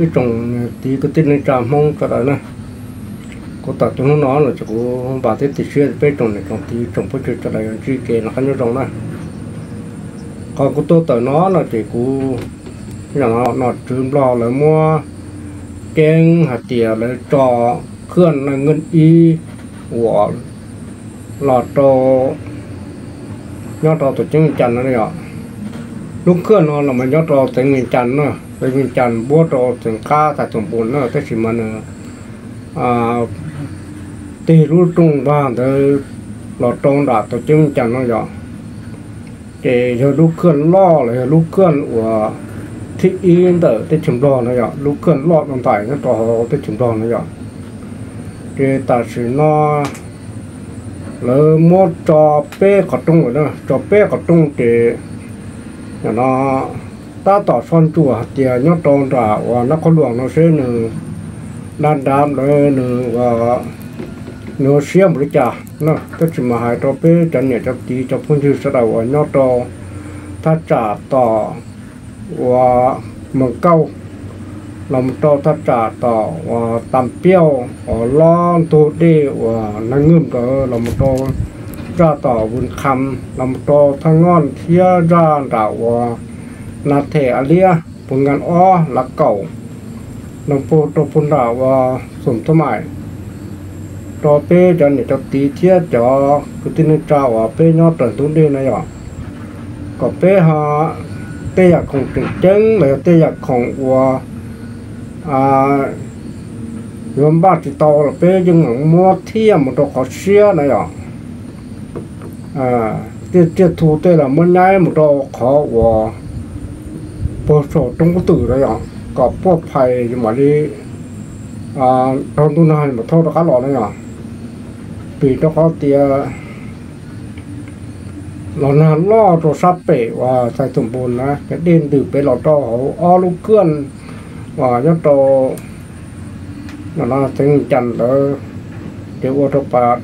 Ib tsoom niam txiv kwv tij neej tsa Hmoob sawv daws na, kuv tawm tuaj hnub no los ces kuv vam thiab cia siab peb tsoom niam tsoom txiv tsoom phooj ywg sawv daws yuav ntsib kev noj qab nyob zoo na. Qhov kuv tuaj tawm no no ces kuv, no nom tswv Nplog lawv muab ceeb hais tias lawv tso khwj neej nkeej ib uas los rau, nyob rau tuam ceeb Vias Cas no yom. Lub khwj no los mas nyob rau xeev Vias Cas na, xeev Vias Cas npuab rau xeev qab Xais Toom Npoos na, tab sis mas nws tig lub rooj vag ntawd los rau nram tuam ceeb Vias Cas no yom. Ces yog lub khwj loj los yog lub khwj uas thib ib ntawm teb chaws Nplog no yom, lub khwj loj no ntais nyob rau hauv teb chaws Nplog no yom. Ces tam sim no lawv muab tso peb qhov rooj lawm na, tso peb qhov rooj ces no tab tom soj ntsuam hais tias nyob rau nram uas Nab Qhob Luas no seb nws dav dav lawm nws ua, nws ua siab npaum li cas na. Tab sis mas hais rau peb cov niam cov txiv cov phooj ywg sawv daws uas nyob rau thaj tsam tom uas Moos Kauj los mus rau thaj tsam tom uas Tas Piauj uas lob ntug dej uas Nab Nwj nkawd los mus rau zaj tom Vus Kham los mus rau Thaj Ngoj thiab zaj nram uas Nas Them A Liab Pus Nkas Ob Lav Kaum los puag rau puag nram uas Xoom Thoj Maim, rau peb cov niam cov txiv thiab cov kwv tij neej tsa uas peb nyob raws ntug dej na yom. Kom peb ho tej yam khoom tseem ceeb los yog tej yam khoom uas yuav npaj tsis tau los peb yeej muab thiaj mus rau qhov siab na yom. Tej tsiaj txhu tej los muab nyaib mus rau qhov uas puag saum roob kub twm na yom, kom puaj phais mam li dhau ntuj nag mam thauj rov qab los na yom. Vim rau qhov tias los nag loj rau sab pem uas Xais Toom Npoos na, ces dej ntws pem los rau hauv ob lub khwj uas nyob rau no xeev Vias Cas ntawd, ces ua rau pas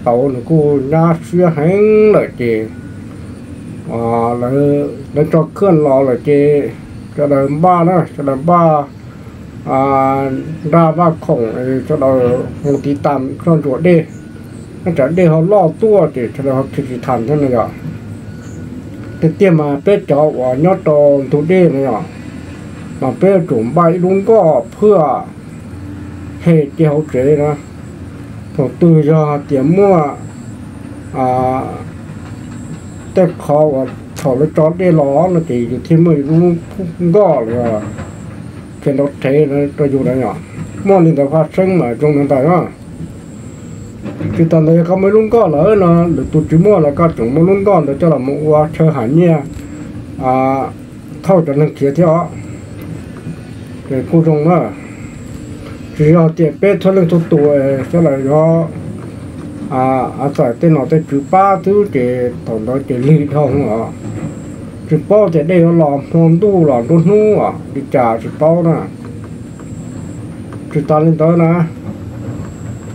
tauv nws kuj nyab siab heev lawm ces lawv tso khwj los lawm ces sawv daws npaj na, sawv daws npaj nra npaj khoom, sawv daws mus tiv tas soj ntsuam dej, tsam dej ho loj tuaj ces sawv daws ho khi tsis tham thiab no yom. Tiag tiag mas peb cov uas nyob rau ntug dej no yom, mas peb yuav tsum npaj ib lub nkoj phwj hem cia hauv tsev na. Thaum twg yog hais tias muaj tej qhov uas thaum lawv tso dej los no ces yus thiaj muaj ib lub nkoj los khiav nrov rhev rau yus na yom. Muaj li ntawd faj seeb mas zoo li ntawd na. Tsis tas ntawd yog koj muaj ib lub nkoj lawm no, lwm tus tsis muaj los koj tseem muaj lub nkoj ntawd coj los mus ua chaw ham nyiaj thauj cov neeg khiav thiab os, ces kuj zoo na. Tsis yog tias peb txhua leej txhua tus sawv daws yuav txais tej nom tej tswv pab xwb ces thaum ntawd ces lig dhau os. Tsis paub tias dej yuav los hmo ntuj los nruab hnub os li cas tsis paub na. Tsis tas li ntawd na,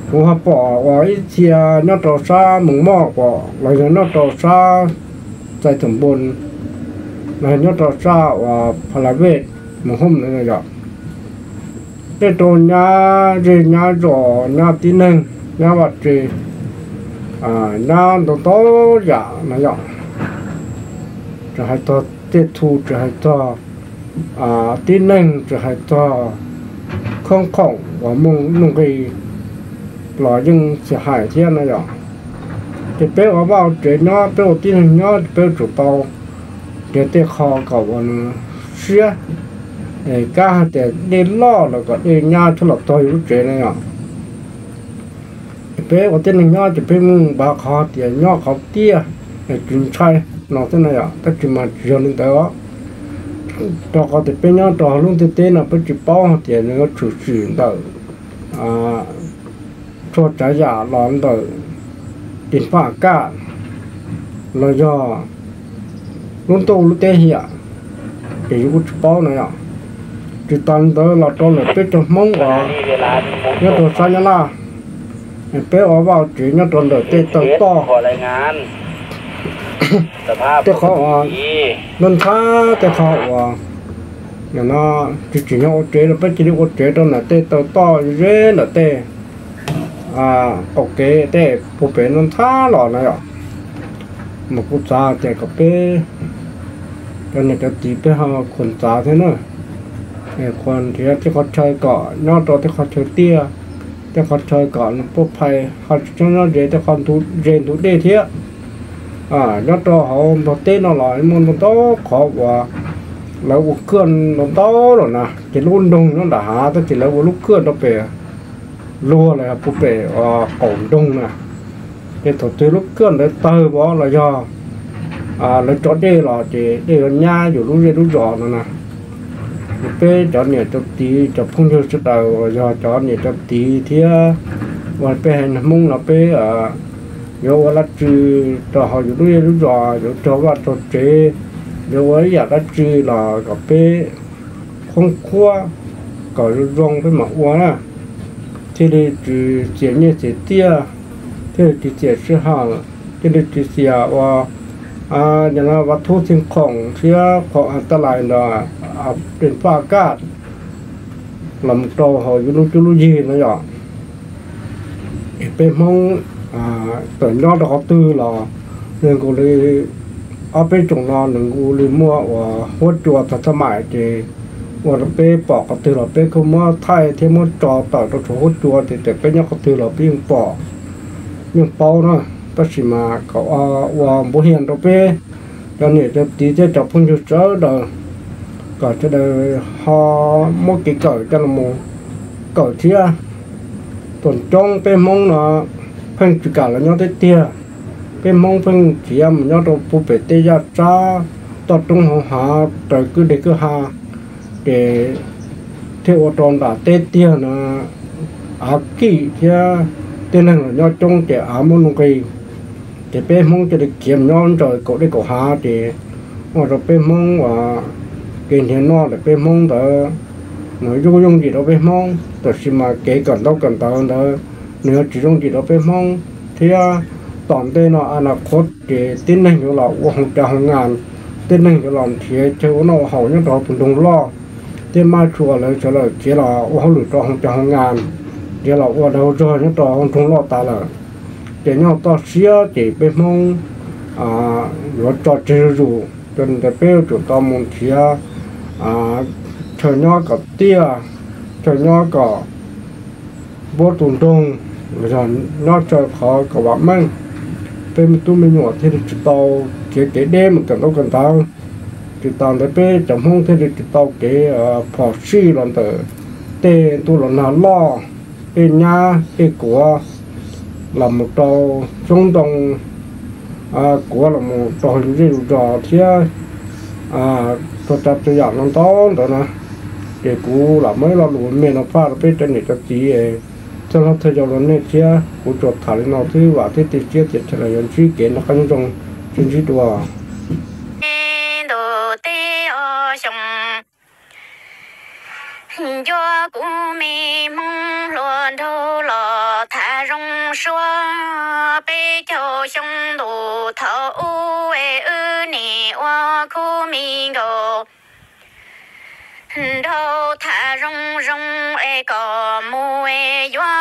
kuv ho pom uas ib txhia nyob rau sab Moos Moj los yog nyob rau sab Xais Toom Npoos los yog nyob rau sab uas Pha La Vej Moos Hooj na yom, tej rau nyab zej nyab zos nyab tib neeg nyab vaj tse, nyab ntau ntau yam na yom. Tsis hais txog tsiaj txhu, tsis hais txog tib neeg, tsis hais txog khoob khoom uas muaj nuj nqis los yeej tsis hais thiab na yom. Ces peb ua vaj ua tsev nyob, peb ua tib neeg nyob ces peb yuav tsum tau nrhiav tej qho kom uas nws siab, kab hais tias dej loj los kom dej nyab thiaj los txog yus lub tsev na yom. Ces peb ua tib neeg nyob ces peb muaj npav qhov tias nyob qhov tiaj es tsis ntshai no xwb na yom, tab sis mas tsis yog li ntawd os. Rau qhov tias peb nyob rau hauv lub ntiaj teb no peb tsis paub hais tias nws yuav tshwm sim ntawm tshuaj tsav yam los ntawm tis paj kaj los yog lub ntuj lub teb hiam, ces yus kuj tsis paub na yom. Tsis tas li ntawd los rau lawm peb cov Hmoob uas nyob rau sab Nyab Laj, peb ua vaj ua tsev nyob rau ntawm tej taw toj, tej qhov uas nthab nthab, tej qhov uas no tsis tsim nyog ua tsev los peb cia li ua tsev rau ntawm tej taw toj ze ntawm tej qaum kev tej puag pem no ntxhab los na yom. Mas kuv xav tias kom peb cov niam cov txiv peb ho khuas ntxav thiab na, khuas nrhiav tej qhov chaw kom nyob rau tej qhov chaw tiaj, tej qhov chaw kom nws puaj phais ho tsis tshua nyob ze tej qhov ze ntug dej thiab. Nyob rau hauv Nplog teb no los muaj ntau ntau qhov uas lawv ua kwj ntau ntau lawm na, ces lub nroog nyob nram hav tab sis lawv ua lub kwj rau pem luag los yog puag pem qaum nroog na. Ces thaum twg lub kwj ntawd tawg los yog lawv tso dej los ces dej yuav nyab yus lub zej lub zos no na. Ces peb cov niam cov txiv cov phooj ywg sawv daws uas yog cov niam cov txiv thiab uas peb haiv neeg Hmoob no peb yuav ua dab tsi rau hauv yus lub zej lub zos, yuav cog vaj cog tsev, yuav ua ib yam dab tsi los kom peb khoob khuab kom zoo zoo peb mam ua na, thiaj li tsis xiam nyiaj xiam txiaj, thiaj li tsis xiam sij hawm, thiaj li tsis xiam ua yog no vaj thub txij khoom thiab khoom tas lais ntawd, dej paj kaj los mus rau hauv yus lub cuab lub yig no yom. Es peb Hmoob txawm nyob rau qhov twg los nws nkaus li ob peb tsoom no nws nkaus li muaj uas huab cua txog txaj maim ces ua rau peb pom qhov twg los peb kuj muab thaij thiab muab tso tawm rau saum huab cua ces txawm peb nyob qhov twg los peb yeej pom yeej paub na. Tab sis mas kom ua npuv hias rau peb cov niam cov txiv thiab cov phooj ywg sawv daws kom sawv daws ho muab kev kawm coj los kawm thiab. Tuam coob peb Hmoob no pheej tsis kam los nyob teb tiag. Peb Hmoob pheej khiav mus nyob rau puag pem tej yaj tsab toj roob hauv hav raws kwj deg kwj ha, ces thiaj ua rau nram teb tiag no av kim thiab tib neeg los nyob coob ces av muaj nuj nqis. Ces peb Hmoob cia li khiav mus nyob ntsaws kaum dej kaum hav ces ua rau peb Hmoob uas kev nrhiav noj ntawm peb Hmoob ntawd nws yuav yooj yim rau peb Hmoob, tab sis mas kev kawm ntaub kawm ntawv ntawd nws yuav tsis yooj yim rau peb Hmoob thiab. Tom ntej no a na qhuav ces tib neeg yuav los ua hoo cav hoo nas, tib neeg yuav los nrhiav chaw ua noj ua haus nyob rau hauv tus nroog loj, thiab maj tshua lawv sawv daws khiav los ua hauj lwm rau hoo cav hoo nas, khiav los ua dag zog nyob rau hauv nroog loj tas lawm. Ces nyob toj siab ces peb Hmoob yuav tso tseg zuj zus, ces ntawd peb yuav tsum tau mus nrhiav chaw nyob kom tiaj, chaw nyob kom npuab tus nroog, los yog nyob chaw qhov kom vam meej, peb me tub me nyuam thiaj li tsis tau khiav kev deb mus kawm ntaub kawm ntawv. Tsis tas ntawd peb cov Hmoob thiaj li tsis tau kev phom sij los ntawm tej ntuj los nag loj, tej nyab tej kuav los mus rau xyoob ntoo, kuav los mus rau yus zej yus zos thiab txhua tsav txhua yam no ntau ntawd na. Ces kuv lam muab ib lo lus me no faj rau peb cov niam cov txiv txhua hlob txhua yau los nej thiab. Kuv tsuas tham li no xwb, vam thiab cia siab tias sawv daws yuav ntsib kev noj qab nyob zoo, sib ntsib dua. Ntuj teb ob xyoos, nco kuv me Hmoob hluas nraug los tham zoo suab. Peb caug xyoo ntuj thaum ub es wb nim ua khub me nkauj nraug tham zoo zoo es kom mus es yuav